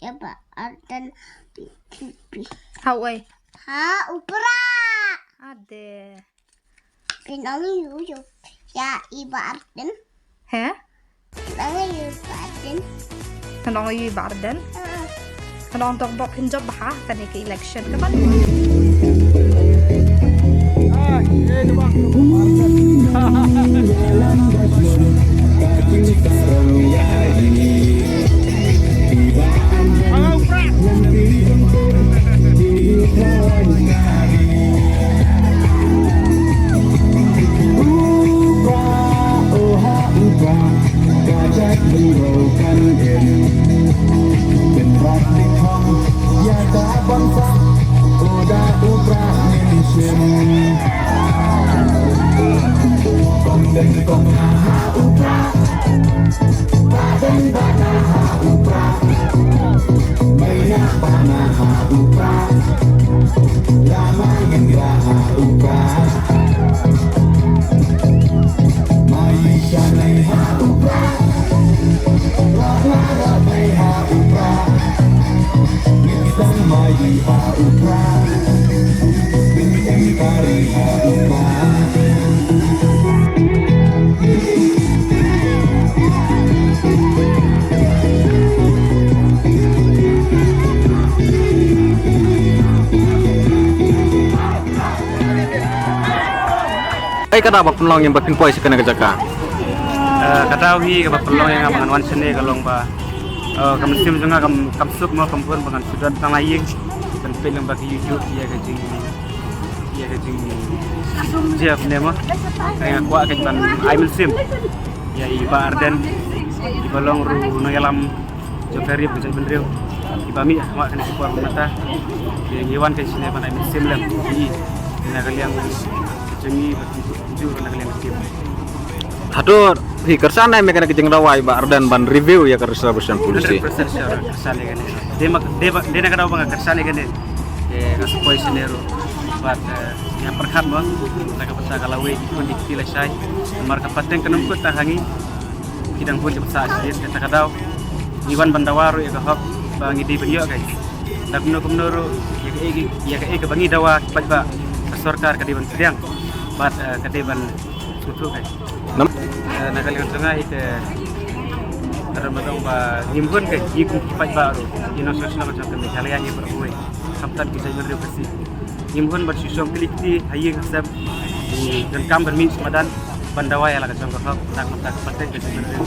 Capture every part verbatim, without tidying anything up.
ïa Bah Ardent. Pi, pi, pi. Ha uei? Ha u Prah. Ade. Pynong ïa u, ïa i Bah Ardent. He? Pynong ïa u Bah Ardent. Pynong ïa u Bah Ardent. Pynong dok bok pynjop bha ha kane ka election ka ban. Ei, ka daw ba pynlong ïa ba pynpoi sha kane ka jaka. Eh, ka daw hi kaba pynlong ïa nga ba ngan wan shane ka long ba, eh, ka mynsiem jong nga kam, kam suk mo, kam bun ba ngan shu don tang la ïing ban peit lang ba ka YouTube ïa ka jing, ïa ka jing, jia ne mo. Ka nga kwah ka ban ai mynsiem ïa i Bah Ardent, i ba long ruh u nongïalam jong ka ri ka jaitbynriew. Iba mih ha kane ka por mynta. Ngi wan ka shane ban ai mynsiem lem ïa i na ka liang ka jong ngi, ba ju na ka liang ka jong ngi. Hato phi kyrshan ne em ïa kane ka jingdawa i Bah Ardent ban review ïa ka reservation policy? Hundred percent sure, kyrshan ïa kane. Dei ma, dei ba, dei na ka daw ba nga kyrshan ïa kane. Te nga sa poi shane ruh. Bad, eh, nga pyrkhat mo, na ka bynta ka lawei ki khun ki kti lashai. Namar ka pateng ka nongkut tang ha ngi. Ki dang bun ki basa shisien, kata ka daw ngi wan ban dawa ruh ïa ka hok ba ngi dei ban ïoh kai. Da kumno kumno ruh ïa kaei, ïa kaei kaba ngi dawa ki paidbah, ka sorkar ka dei ban pdiang bad, eh, ka dei ban sngewthuh kai. Nam- Eh, na ka liang jong nga hi te, ka don ba dang ba ngim hun kai, ngi kum ki paidbah ruh, ngi nongshong shnong jong ka Meghalaya ngi baroh kawei, khamtam ki jaitbynriew Khasi. Ngim hun ban shu shong kylli kti ha ïing ha sem. Ngi donkam ban mih sha madan ban dawa ïa la ka jong ka hok na ka bynta ka pateng ka jong ka ri.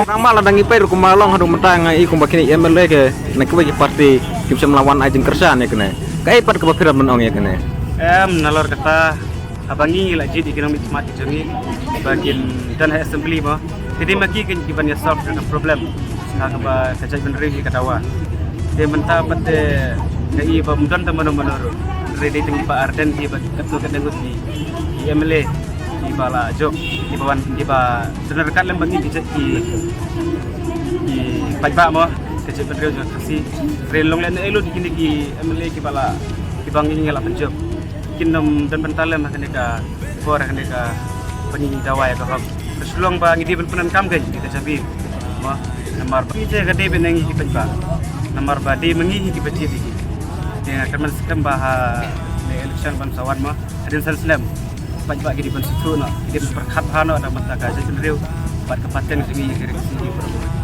Nangma lada ngi peit ruh kumba long haduh mynta nga i kumba kine ki M L A ki na kiwei ki party kim shym la wan ai jingkyrshan ïa kane. Kaei pat kaba phi hap ban ong ïa kane? Em, nalor kata, haba ngi la jied ïa ki nongmihkhmat ki jong ngi ba kin don ha assembly mo, ki dei ma ki kin, ki ban ïa solve ka problem ha kaba ka jaitbynriew hi ka dawa. Te mynta pat te nga i ba ym don tang mano mano ruh, hynrei dei tang i Bah Ardent hi ba katto katne ngut ki, ki M L A ki ba la jop, ki ba wan, ki ba don ryngkat lem bad ngi ki jait ki, ki paidbah mo, ka jaitbynriew jong ka Khasi. Hynrei long lehnohei lut ïa kine ki M L A ki ba la, ki ba ngi ngi la pynjop. Kin nym don bynta lem ha kane ka por, ha kane ka ba ngi dawa ïa ka hok. Ka shu long ba ngi dei ban pyndonkam kein ïa ka jabi mo. Namar ba ngi te ka dei ban ngi ki paidbah, namar ba dei ma ngi hi ki ba jied ïa ki. Te nga kyrmen skhem ba ha ne election ban sa wan mo, hadien san snem, paidbah ki dei ban sngewthuh noh, ki dei ban pyrkhat bha noh na ka bynta ka jaitbynriew bad ka pateng jong ngi ïa ka ri Khasi.